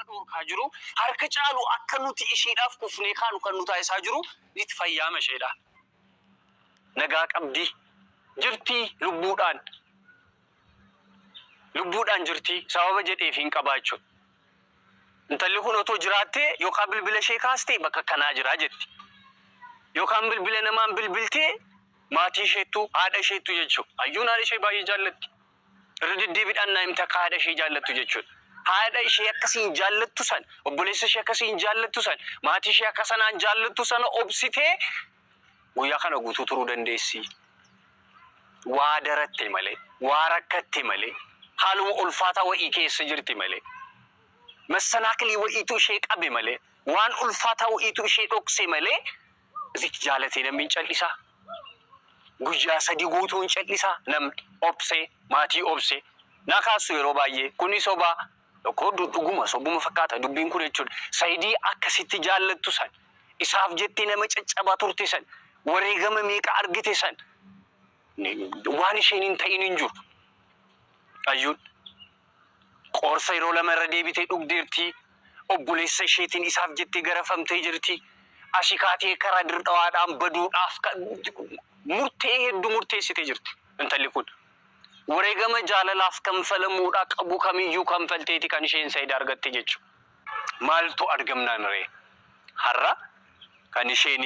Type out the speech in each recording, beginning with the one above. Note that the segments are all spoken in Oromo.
dhorkaa jiru, harka caalu akka nuti isheedhaaf kufnee kaanu kan nu taasisaa jiru itti fayyaama isheedha. Nagaa qabdi. Jirtii lubbuudhaan. Lubbuudhaan jirti sababa jedheef hin qabaa jechuudha. Intalli kun otoo jiraattee yookaan bilbila ishee kaastee bakka kanaa jira jetti. Yookaan bilbila namaan bilbiltee maatii isheettu, haadha isheettu jechuudha. Ayyuun haadha ishee baay'ee jaallatti. Irra deddeebiidhaan naa himte akka haadha ishee jaallattu jechuudha. Haadha ishee akkasiin jaallattu san, obboleessa ishee akkasiin jaallattu san, maatii ishee akka sanaan jaallattu sana obsitee guyyaa kana guutuu turuu dandeessi. Waa daratte malee, waa rakkatte malee, haaluma ulfaataa wa'ii keessa jirti malee, massanaakilii wa'iitu ishee qabe malee, waan ulfaataa wa'iitu ishee dhokse malee, isitti jaalatee namni hin cal'isaa. Guyyaa 3 guutuu hin cal'isaa namni obsee, maatii obsee. Na kaasu yeroo baay'ee kuni sobaa tokko dhuguma sobuma fakkaata dubbiin kun jechuudha. Sayidii akkasitti jaallattu san, isaaf jettee nama caccabaa turte san, wareegama meeqa argite san, waan isheen hin ta'in hin jiru. Ayyuun qorsa yeroo lama irra deebitee dhugdeerti. Obboleessa isheetiin isaaf jettee garafamtee jirti. Asii kaatee karaa dirdhawaadhaan baduudhaaf murtee hedduu murteessitee jirti intalli kun. Wareegama jaalalaaf kanfalamuudhaa qabu kamiyyuu kanfalteeti kan isheen Sayid argatte jechuudha. Maaltu argamnaan ree? Har'a kan isheen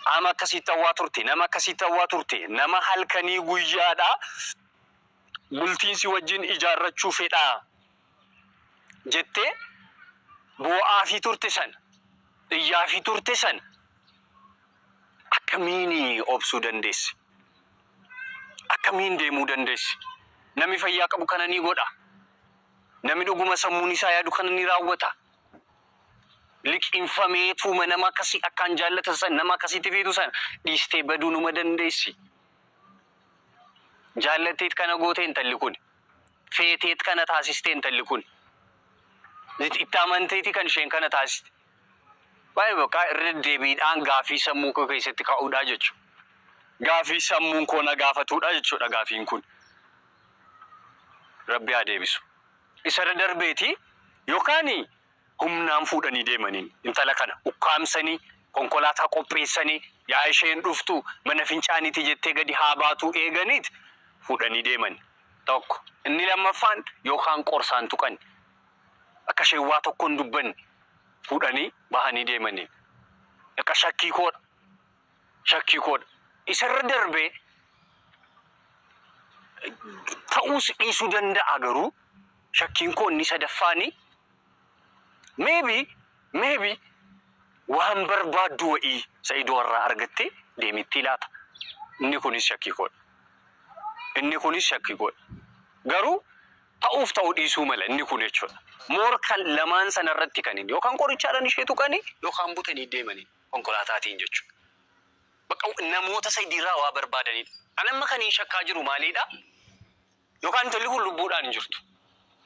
qaama akkasiitti hawwaa turte, nama akkasiitti hawwaa turte, nama halkanii guyyaadhaa bultiin si wajjin ijaarrachuu fedhaa jettee boo'aafii turte sana, iyyaafii turte sana akkamiin obsuu dandeessi? Akkamiin deemuu dandeessi? Namni fayyaa qabu kana ni godha. Namni dhuguma sammuun isaa yaadu kana ni raawwata. Liqimfamee tuuma nama akkasii akkaan jaallatan sana, nama akkasiitti feetu sana dhiistee baduu numa dandeessi. Jaallatteet kana goote intalli kun. Feeteet kana taasiste intalli kun. Itti amanteeti kan isheen kana taasiste. Baay'ee bakka irra deddeebiidhaan gaafii sammuu koo keessatti ka'uudha jechuudha. Gaafii sammuun koo na gaafatuudha jechuudha gaafiin kun. Rabbi haa deebisu. Isarra darbeeti yookaan humnaan fuudhanii deemaniin intala kana ukkaamsanii konkolaataa qopheessanii yaa isheen dhuftu mana fincaaniiti jettee gadi haa baatuu eeganiit fuudhanii deeman. Tokko. Inni lammaffaan yookaan qorsaan tuqan akka isheen waa tokko hin dubbanne fuudhanii bahanii deemaniin. Akka shakkii koodha. Shakkii koodha. Isarra darbee ta'uus dhiisuu danda'a, garuu shakkiin koo inni sadaffaani maybe waan barbaaddu wa'ii Sa'idoo irraa argattee deemittii laata. Inni kunis shakkii koodha. Inni kunis shakkii koodha. Garuu ta'uuf ta'uu dhiisuu mala inni kun jechuudha. More kan lamaan sana irratti kan inni yookaan qorichaadhaan ishee tuqanii yookaan butanii deemanii konkolaataatiin jechuudha. Bakka namoota Sa'idiirraa waa barbaadanidha. Ani amma kan hin shakkaa jiru maalidha? Yookaan intalli kun lubbuudhaan hin jirtu.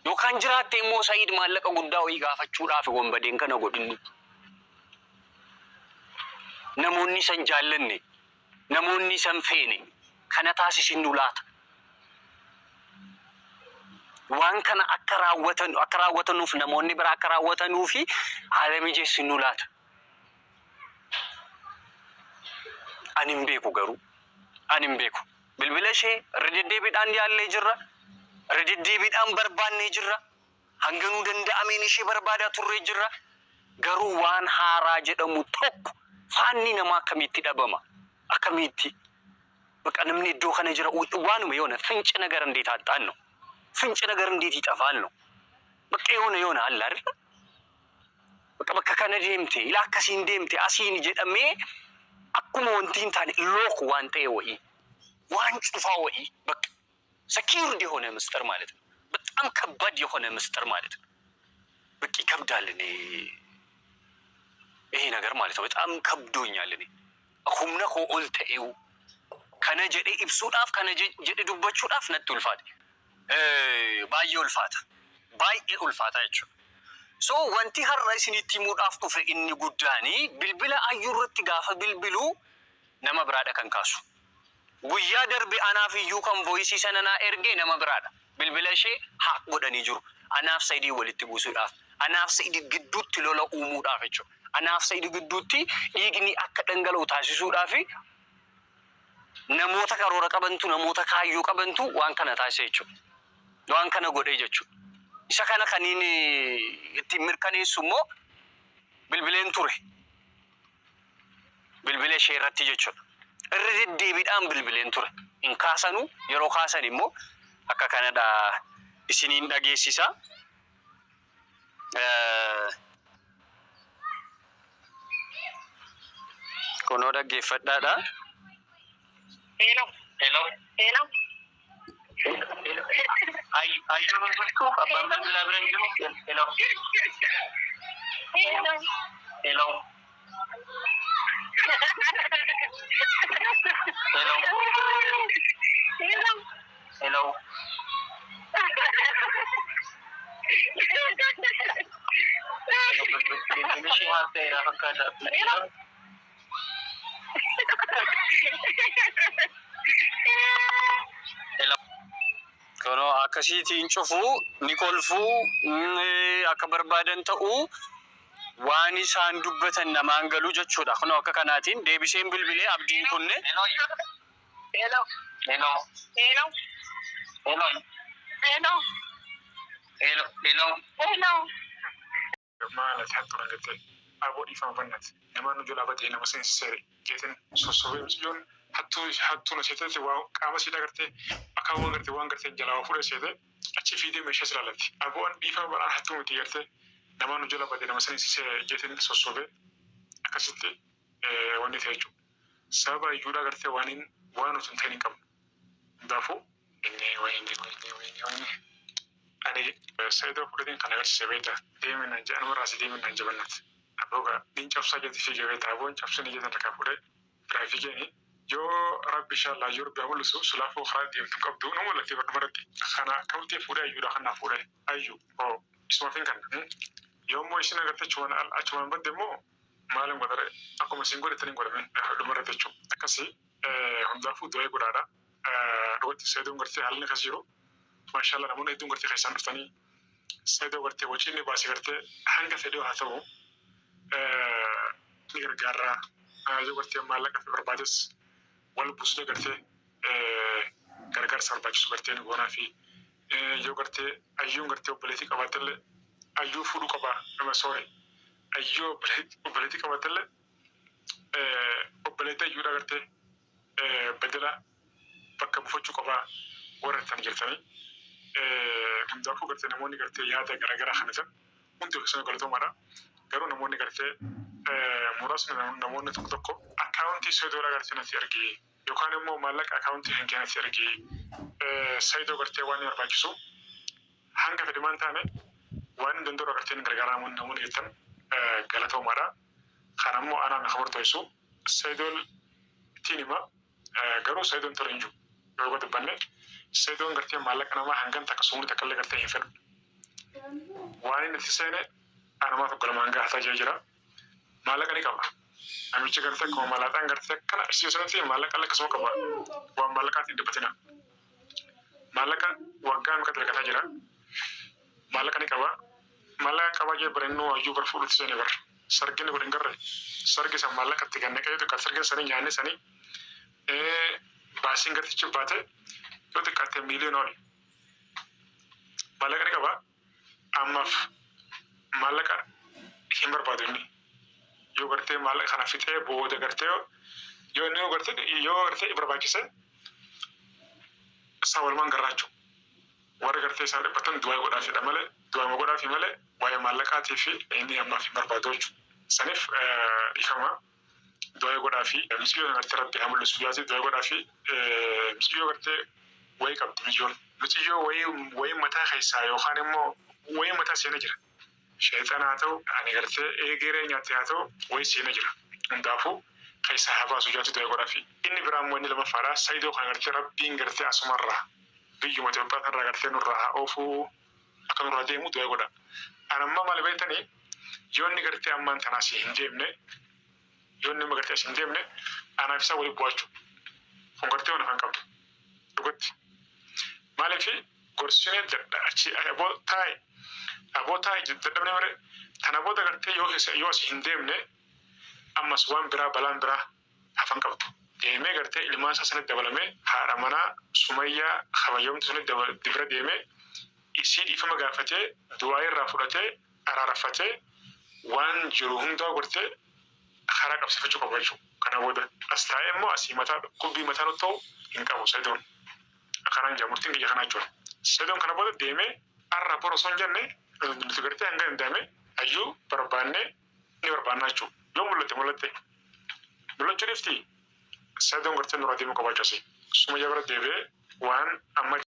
Yookaan jiraatte immoo Sa'iid maallaqa guddaa wayii gaafachuudhaaf wanbadeen kana godhinni. Namoonni isan jaallanne, namoonni isan feene kana taasisinnu laata? Waan kana akka raawwatan akka raawwatanuuf namoonni biraa akka raawwatanuufi haala mijeessinnu laata? Ani hin beeku garuu. Ani hin beeku. Bilbila ishee irra deddeebiidhaan yaallee jirra. Irra deddeebiidhaan barbaannee jirra. Hanga nuu danda'ameen ishee barbaadaa turree jirra. Garuu waan haaraa jedhamu tokko faanni namaa akkamitti dhabama? Akkamitti? Bakka namni iddoo kana jira waanuma የሆነ ፍንጭ ነገር እንዴት አጣን ነው? ፍንጭ ነገር እንዴት ይጠፋል ነው? በቃ የሆነ የሆነ አለ አይደል? Bakka bakka kana deemte, ila akkasiin deemte, asiin jedhamee akkuma wanti hin taane lock waan ta'e wa'ii, waan cufaa wa'ii, በቃ secured የሆነ ምስጢር ማለት ነው። በጣም ከባድ የሆነ ምስጢር ማለት ነው። በቃ ይከብዳል። እኔ ይሄ ነገር ማለት ነው በጣም ከብዶኛል። እኔ humna koo ol ta'eewu kana jedhee ibsuudhaaf, kana jedhe dubbachuudhaaf natti ulfaate. Baay'ee ulfaata. Baay'ee ulfaata jechuudha. So wanti har'a isinitti himuudhaaf dhufe inni guddaani bilbila Ayyuu irratti gaafa bilbiluu nama biraadha kan kaasu. Guyyaa darbe anaaf iyyuu kan voice sana naa ergee nama biraadha. Bilbila ishee hack godhanii jiru. Anaaf Sa'idii walitti buusuudhaaf. Anaaf Sa'idii gidduutti lola uumuudhaaf jechuudha. Anaaf Sa'idii gidduutti dhiigni akka dhangala'u taasisuudhaaf namoota karoora qabantu, namoota kaayyoo qabantu waan kana taasise jechuudha. Waan kana godhee jechuudha. Isa kana kaniin ittiin mirkaneessu immoo bilbileen ture. Bilbila ishee irratti jechuudha. Irra deddeebiidhaan bilbileen ture. Hin kaasanuu, yeroo kaasan immoo akka kanadha isiniin dhageessisa. Kunoo dhaggeeffadhaadha. Hello. Hello. Hello. Ayyuu bilbiltuu abbaan bilbilaa bira hin jiru. Hello. Hello. Hello. Hello. Hello. Hello. Bilbilli ishee haasa'eera fakkaata. Hello. Hello. Kunoo akkasiitiin cufuu ni kolfuu, akka barbaadan ta'uu, waan isaan dubbatan namaan galuu jechuudha. Kunoo akka kanaatiin deebiseen bilbilee abdiin kunne. Hello. Hello. Hello. Hello. Hello. Hello. Hello. Hello. Maal ati hattuu nan jettee aboo dhiifama bannati nama nu jalaa badee nama seensiseere jeetin sossobee mucayyoon hattuu hattuu na seetetti waa qaama siidhaa gartee akka waan gartee waan gartee jalaa waa fuudhee seete achi fiidee meeshaa si laalatti aboo an dhiifama banaan hattuu miti gartee nama nu jalaa badee nama seensiseere jeetin sossobee akkasitti wanni ta'e jechuudha. Sababa iyyuudhaa gartee waan hin waan nuti hin ta'in hin qabnu. Hundaafuu inni wayini wayini wayini wayini ani Saidoo fudhateen kan agarsiise beekta deemi naan jedhan warra asii deemi naan jabannat. Aboo gaa niin cabsaa jetti fiigee beekta aboon cabsini jetan harkaa fuudhee biraa fiigeeni yoo rabbi inshallah yoo rabbi haa mul'isu sulaafuu karaa deemtu qabdu nu mul'atti bardumarratti kana akkamitti fuudhee ayyuudha kan naa fuudhee ayyu oo isumaaf hin kanna yoo immoo isin agarte achumaan achumaan badde immoo maalin godhare akkuma isin godhetan hin godhame dhumarratti jechuudha akkasii hundaafuu du'ee godhaadha dhugatti Saidoon gartee haalli akkas jiru maashaallah namoonni hedduun gartee keessaan dhuftanii Saidoo gartee wacii inni baase gartee hanga fedhee haa ta'u ni gargaarra yoo gartee maallaqa fi barbaades wal buusnee gartee gargaarsa barbaachisu gartee ni goonaa fi yoo gartee ayyuun gartee obboleettii qabaatellee ayyuu fuudhuu qaba nama soore ayyuu obboleettii qabaatellee obboleettii ayyuudha gartee badala bakka buufachuu qaba warra ittiin jirtanii hundaafuu gartee namoonni gartee yaada garaagaraa kanatan hundi keessan galatoomaadha. Garuu namoonni gartee muraasni namoonni tokko tokko akkaawuntii Saidoodhaa gartee natti ergi yookaan immoo maallaqa akkaawuntii kan kee natti ergi Saidoo gartee waan inni barbaachisu hanga fedhe maan taane waan hin danda'u gartee hin gargaaraa namoonni jettan galatoomaadha. Kana immoo anaa na kabartoisu Saidoon ittiin hima garuu Saidoon tola hin jiru. Yoo dubbanne Saidoon gartee maallaqa namaa hangan takka sumni takka illee gartee hin fedhu. Waan inni itti seene anumaa tokko lamaan gaafataa jira jira. Maallaqa ni qaba. Namichi gartee akkuma maallaqaan gartee akkana isii sanatti maallaqa illee akkasuma qaba. Waan maallaqaatiin dubbatina. Maallaqa waggaa meeqa dalagataa jira. Maallaqa ni qaba. Maallaqa qabaa jee barannoo hayyuu bar fuudhutti seene bar. Sargini godhin garre. Sargi san maallaqa itti ganne qayyoo xiqqaate sargin sanii nyaanni sanii baasiin gartichi baate yoo xiqqaate miiliyoona oli. Maallaqa ni qaba. Ammaaf maallaqa hin barbaadu inni. Yoo gartee maallaqa kana fixee booda gartee yoo inni gartee yoo gartee barbaachise isaa walumaan garraachuu. Warra gartee isaa dhiphatan du'aa godhaafidha malee du'aa godhaafi malee waa'ee maallaqaatii fi inni ammaaf hin barbaadu jechuudha. Saniif dhiifama du'aa godhaafi misiyoo gartee rabbi haa mul'isu yaasi du'aa godhaafi misiyoo gartee wayii qabdi misiyyoon. Misiyyoo wayii wayii mataa keessaa yookaan immoo wayii mataa seenee jira. Sheexana haa ta'u ani gartee eegeree nyaatte haa ta'u wayii seenee jira. Hundaafuu keessaa haa baasu jaatu du'aa godhaafi. Inni biraa immoo inni lammaffaadha Saidoo kan gartee rabbiin gartee asumarraa biyyuma Itoophiyaa kanarraa gartee nurraa haa oofuu akka nurraa deemu du'aa godha. An amma maal beektanii yoo inni gartee ammaan tana asii hin deemne yoo inni amma gartee asii hin deemne anaaf isaa waliin bu'aachuu. Kun gartee waan afaan qabdu. Dhugatti. Maaliif Gorsinee achi aboo taa'i aboo taa'i dadhabne malee tana booda gartee yoo yoo asii hin deemne ammas waan biraa balaan biraa hafan qabdu. Deemee gartee ilmaan isaa sanatti dabalamee haadha manaa Sumayyaa kabajamtu sanatti bira deemee isii dhiifama gaafatee du'aa irraa fudhatee araaraffatee waan jiru hundaa gartee karaa qabsiifachuu qaba jechuudha. Kana booda as taa'ee immoo asii mataa qubbii mataa nutti ta'u hin qabu Sa'idoon. Akkanaan jaa murtiin kiyya kanaa jechuudha. Sa'idoon kana booda deemee har'a bor osoo hin jenne nuti gartee hanga danda'ame hayyuu barbaannee ni barbaannaa jechuudha. Yoo mul'atte mul'atte. Mul'achuu dhiifti Sa'idoon gartee nurraa deemuu qaba jechuudha. Sumayyaa bira deebi'ee waan amma